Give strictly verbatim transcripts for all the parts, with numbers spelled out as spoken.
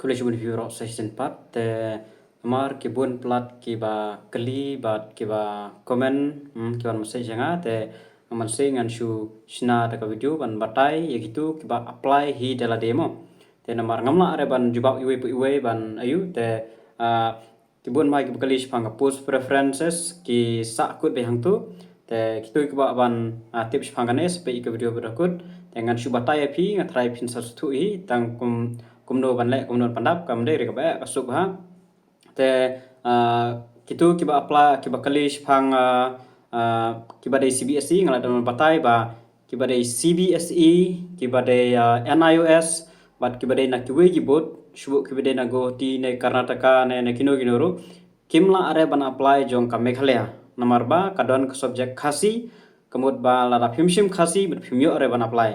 Khublei shibun ïa phi baroh sa shisien pat. Te namar ki bun palat kiba kylli bad kiba comment, hmm, kiba message ïa nga, te nga message ngan shu shna da ka video ban batai ïa kitu kiba apply hi da lade mo. Te namar ngam lah re ban jubab iwei pa iwei ban aiu, te, ah, ki bun bha kiba kylli shaphang ka post preferences ki sah kut beit hangtu. Te kitu kiba ban, ah, tip shaphang kane sa peit ïa ka video ba da kut. Te ngan shu batai ïa phi, nga tharai phin sa sngewthuh hi tang kum, kumno ban leh, kumno ban pyndap, kam dei re kaba eh ka suk ha. Te, ah, kitu kiba apply, kiba kylli shaphang, ah, ah, kiba dei C B S E, nga la dang batai ba kiba dei C B S E, kiba dei, ah, N I O S, bad kiba dei na kiwei ki board, shuh kiba dei na Guwahati ne Karnataka ne, ne kino kino ruh, kim lah re ban apply jong ka Meghalaya. Namar ba ka don ka subject Khasi, ka mut ba lada phim shim Khasi bad phim ïoh re ban apply.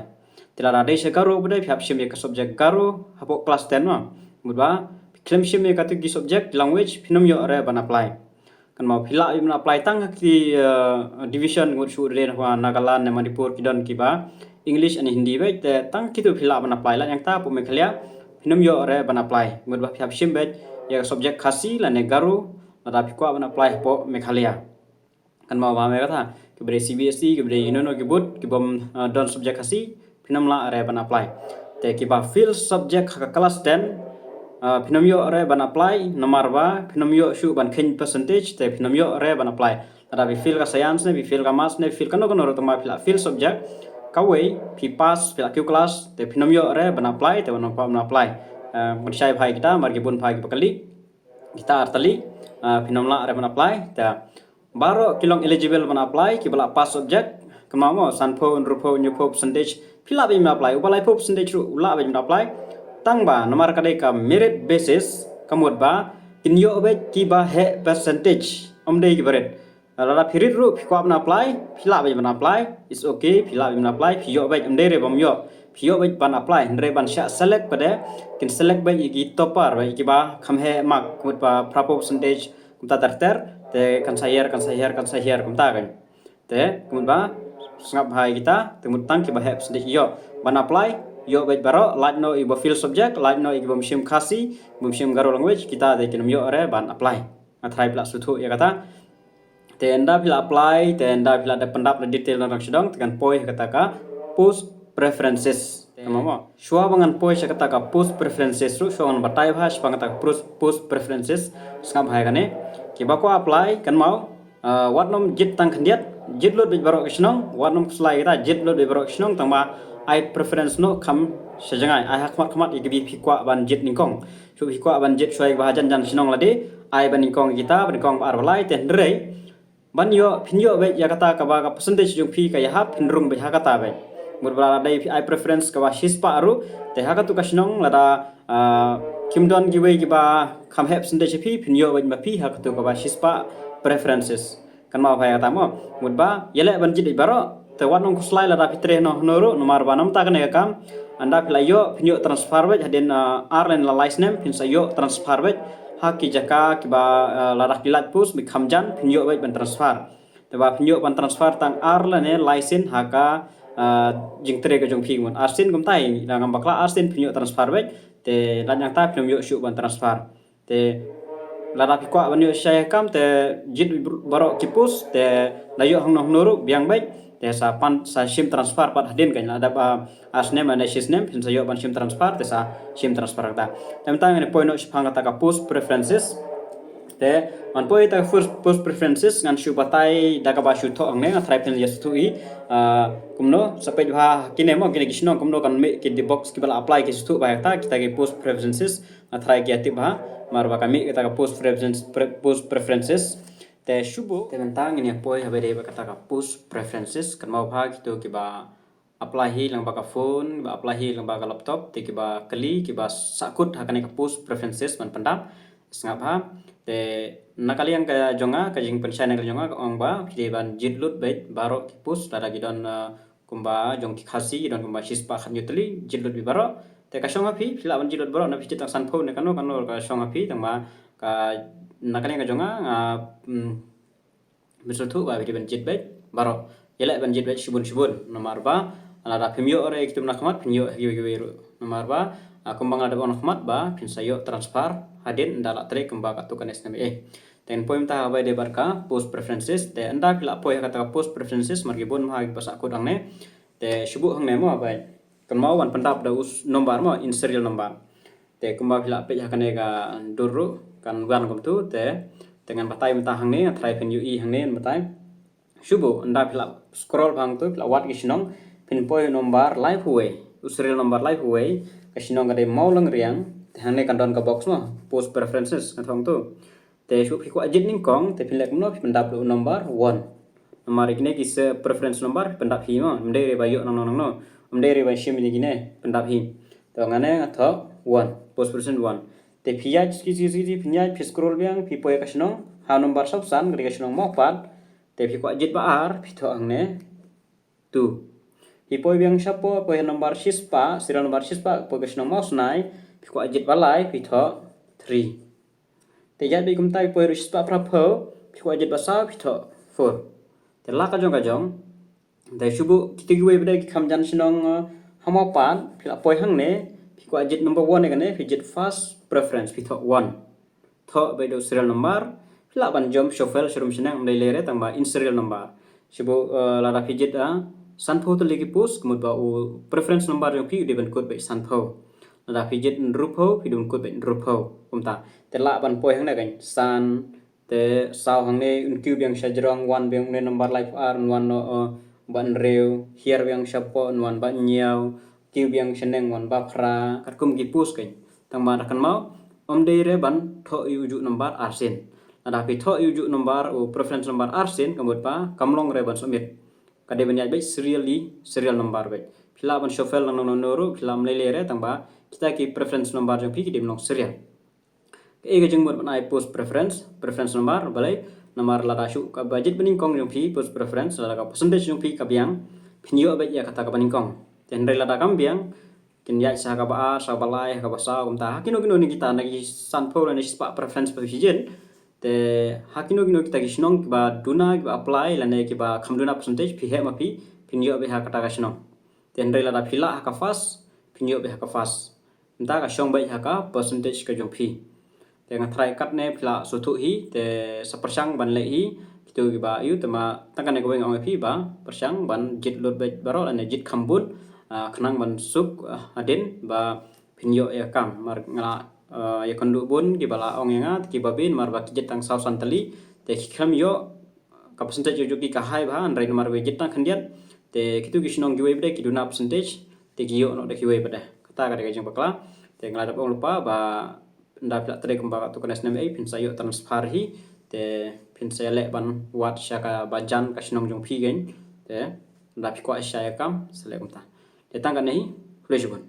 Te lada dei sha Garo pat de phi hap shim ïa ka subject Garo hapoh class ten ma. Mut ba phi khlem shim ïa katu ki subject language phin ym ïoh re ban apply. Kan mo phi lah ban apply tang ha ki, eh, division ngut shuh dei na Nagaland ne Manipur ki don kiba English and Hindi beit, te tang kitu phi lah ban apply. Lada ïa kata hapoh Meghalaya phin ym ïoh re ban apply. Mut ba phi hap shim beit ïa ka subject Khasi lane Garo lada phi kwah ban apply hapoh Meghalaya. Kan mo ba me kata kiba dei C B S E, kiba dei ino ino ki board, kibym, eh, don subject Khasi, phin ym lah re ban apply. Te kiba fail subject ha ka class ten, eh, phin ym ïoh re ban apply, namar ba phin ym ïoh shuh ban kheiñ percentage, te phin ym ïoh re ban apply. Lada phi fail ka science ne, phi fail ka maths ne, phi fail kano kano ruh tang ba phi la fail subject kawei, phi pass, phi la kiew class, te phin ym ïoh re ban apply, te wan ym kwah ban apply. Eh, ban shai bha ïa kita, namar ki bun bha kiba kylli. Kita artylli, ah, phin ym lah re ban apply. Te baroh ki long eligible ban apply, kiba la pass subject, kumno mo, sanphew, hynriewphew, hynñiewphew percentage, phi lah beit ban apply, uba laiphew percentage ruh u lah beit ban apply. Tang ba namar ka dei ka merit basis, ka mut ba kin ïoh beit kiba heh percentage, ym dei kiba rit. Lada phi rit ruh phi kwah ban apply, phi lah beit ban apply, it's okay, phi lah beit ban apply, phi ïoh beit, ym dei re bym ïoh. Phi ïoh beit ban apply, hynrei ban shah select pat de, kin select beit ïa ki topper, beit ïa kiba kham heh mark, ka mut ba phraphew percentage, kumta ter ter, te kan sa hiar, kan sa hiar, kan sa hiar, kumta kan. Te, ka mut ba, sngap bha ïa kita, te mut tang kiba heh percentage ïoh ban apply, ïoh beit baroh, lait noh ïa kiba fail subject, lait noh ïa kibym shim Khasi, bym shim Garo language, kita te kin ym ïoh re ban apply. Nga tharai phi la sngewthuh ïa kata. Te ynda phi la apply, te ynda phi la dep pyndap na detail na rang sha dong, te kan poi ha kata ka post preferences. Te mo mo. Shuwa ba ngan poi sha kata ka post preferences ruh, shuwa ngan batai bha shaphang kata ka post, post preferences. Sngap bha ïa kane. Kiba kwah apply, kan mo. Ah, wat nym jied tang khyndiat, jied lut beit baroh ki shnong, wat nym khuslai kita, jied lut beit baroh ki shnong, tang ba ai preference noh kham sha jngai, ai ha khmat khmat ïa kiba phi kwah ban jied nyngkong. Shuh phi kwah ban jied shuwa ïa kiba hajan jan shnong lade, ai ba nyngkong ïa kita, ba nyngkong ba ar ba lai, te hynrei ban ïoh, phin ïoh beit ïa kata kaba ka percentage jong phi ka ïahap, phin rung beit ha kata beit. Mut ba lada dei phi ai preference kaba shispah ruh, te ha katu ka shnong lada, ah, kim don kiwei kiba kham heh percentage phi, phin ïoh beit ma phi ha katu kaba shispah preferences. Kan mo bha ïa kata mo. Mut ba ïaleh ban jied beit baroh. Te wat nym khuslai lada phi treh noh noh ruh, namar ba namar kane ka kam, ynda phi la ïoh, phin ïoh transfer beit hadien, ah, ar lane lai snem, phin sa ïoh transfer beit ha ki jaka kiba, ah, lada ki lait post beit kham jan, phin ïoh beit ban transfer. Te ba phin ïoh ban transfer tang ar lane lai sien ha ka, ah, jingtrei ka jong phi, mut ar sien kumta hi, lada ngam bakla ar sien phin ïoh transfer beit. Te lada nangta phin ym ïoh shuh ban transfer. Te lada phi kwah ban ïoh shisha ïa ka kam, te jied baroh ki post, te lada ïoh hangno hangno ruh biang beit, te sa pan, sa shim transfer pat hadien, kan lada ba ar snem ne shi snem phin sa ïoh ban shim transfer, te sa shim transfer kata. Te mynta ngan poi noh shaphang kata ka post preferences. Te ngan poi ïa kata ka first post preferences, ngan shu batai da kaba shu thoh hangne, nga tharai phin ïa sngewthuh hi, ah, kumno, sa peit bha kine mo, kine ki shnong kumno kan mih, ki di box kiba la apply ki sngewthuh bha ïa kata, kita ki post preferences. Nga tharai ki ïa tip bha, namar ba ka mih kata ka post preference, pre-, post preferences. Te shu buh, te mynta ngin ïa poi ha ba dei ba kata ka post preferences, kan mo bha kito kiba apply hi lyngba ka phone, ba apply hi lyngba ka laptop, te kiba kylli, kiba sahkut ha kane ka post preferences ban pyndap. Sngap bha. Te na ka liang ka jong nga, ka jingpynshai na ka jong nga, ka ong ba phi dei ban jied lut beit baroh ki post, lada ki don, ah, kumba jong ki Khasi, don kumba shispah khathynñiew tylli, jied lut beit baroh. Te ka shong ha phi, phi lah ban jied lut baroh, na phi jied tang sanphew ne kano kano ka shong ha phi, tang ba ka, na ka liang ka jong nga, nga, mm, phin sngewthuh ba phi dei ban jied beit baroh. Ïaleh ban jied beit shibun shibun, namar ba lada phim ïoh re kitu na khmat, phin ïoh ha kiwei kiwei ruh. Namar ba Ah, kumba nga la dep ong ha khmat ba phin sa ïoh transfer hadien ynda la trei kumba katto katne snem ei. Te ngin poi mynta ha ba dei bad ka post preferences, te ynda phi la poi ha kata ka post preferences, mar ki bun ma ha ki ba sah kut hangne. Te shu buh hangne mo ha ba. Kynmaw ban pyndap da u number mo, in serial number. Te kumba phi la peit ha kane ka dur ruh kan wan kumtu, te te ngan batai mynta hangne, nga tharai phin ïohi hangne ngan batai. Shu buh, ynda phi la scroll bha hangtu, phi la wad ki shnong, phin poi u number laiphew wei, u serial number laiphew wei, ka shnong ka dei Mawlangriang, te hangne kan don ka box mo, post preferences, nga thong tu. Te shu buh phi kwah jied nyngkong, te phin leh kumno, phi pyndap da u number one. Namar kine ki se preference number, pyndap hi mo, ym dei re ba ïoh nangno nangno, ym dei re ba shim ïa kine, pyndap hi. Te ngane nga thoh one, post preference one. Te phi ïaid, ski ski ski, phi ïaid, phi scroll biang, phi poi ka shnong, ha number sawphew san, ka dei ka shnong Mawpat, te phi kwah jied ba ar, phi thoh hangne, two. Phi poi biang shapoh, poi number shispah, serial number shispah, poi ka shnong Mawsnai, phi kwah jied ba lai, phi thoh three. Te ïaid beit kumta, phi poi ruh shispah phraphew, phi kwah jied ba saw, phi thoh four. Te la ka jong ka jong. Te shu buh kito kiwei pat de ki kham jan shnong, eh, ha Mawpat, phi la poi hangne, phi kwah jied number one ïa kane, phi jied first preference, phi thoh one. Thoh beit da u serial number, phi lah ban jump shuffle sharum shaneng, ym dei lei re tang ba in serial number. Shu buh, eh, lada phi jied, ah, sanphew tylli ki post, ka mut ba u preference number jong phi u dei ban kut beit sanphew. Lada phi jied hynriewphew, phi dei ban kut beit hynriewphew. Kumta. Te lah ban poi hangne kan, san, te saw hangne, un kiew biang sha jrong, wan biang une number laiphew ar, un wan noh, eh, ba hynriew, hiar biang shapoh, un wan ba hynñiew, kiew biang shaneng, wan ba phra, katkum ki post kan. Tang ba da kynmaw, ym dei re ban thoh ïa ujuh number arsien. Lada phi thoh ïa ujuh number, u preference number arsien, ka mut ba kam long re ban submit. Ka dei ban ïaid beit serially, serial number beit. Phi lah ban shuffle nangno nangno ruh, phi lah, ym lei lei re tang ba kita ki preference number jong phi ki dei ban long serial. Kaei ka jingmut ban ai post preference, preference number, balei? Namar lada shu kaba jied banyngkong jong phi post preference, lada ka percentage jong phi ka biang, phin ïoh beit ïa kata kaba nyngkong. Te hynrei lada kam biang, kin ïaid sha kaba ar, sha kaba lai, kaba saw, kumta. Ha kino kino na kita, na ki sanphew lane shispah preference ba phi jied. Te ha kino kino kita ki shnong kiba duna, kiba apply, lane kiba kham duna percentage, phi heh ma phi, phin ïoh beit ha kata ka shnong. Te hynrei lada phi lah ha ka first, phin ïoh beit ha ka first. Mynta ka shong beit ha ka percentage ka jong phi. Te nga tharai katne phi la sngewthuh hi, te sa pyrshang ban leh hi, kito kiba ïoh, te ma tang kane kawei nga ong ïa phi ba pyrshang ban jied lut beit baroh lane jied kham bun, ah, khnang ban suk, ah, hadien ba phin ïoh ïa ka kam. Mar nga la, ah, ïakynduh bun kiba la ong ïa nga, kiba bun mar ba ki jied tang saw san tylli, te ki khlem ïoh, ka percentage jong ki ka high bha, hynrei namar ba jied tang khyndiat, te kito ki shnong kiwei pat de ki duna percentage, te ki ïoh noh da kiwei pat de. Kata ka dei ka jingbakla. Te nga la dep ong lypa ba ynda phi la trei kumba katto katne snem ei, phin sa ïoh transfer hi, te phin sa ïaleh ban wad sha kaba jan ka shnong jong phi kan, te ynda phi kwah sha ïa ka kam, sa leh kumta. Te tang katne hi, khublei shibun.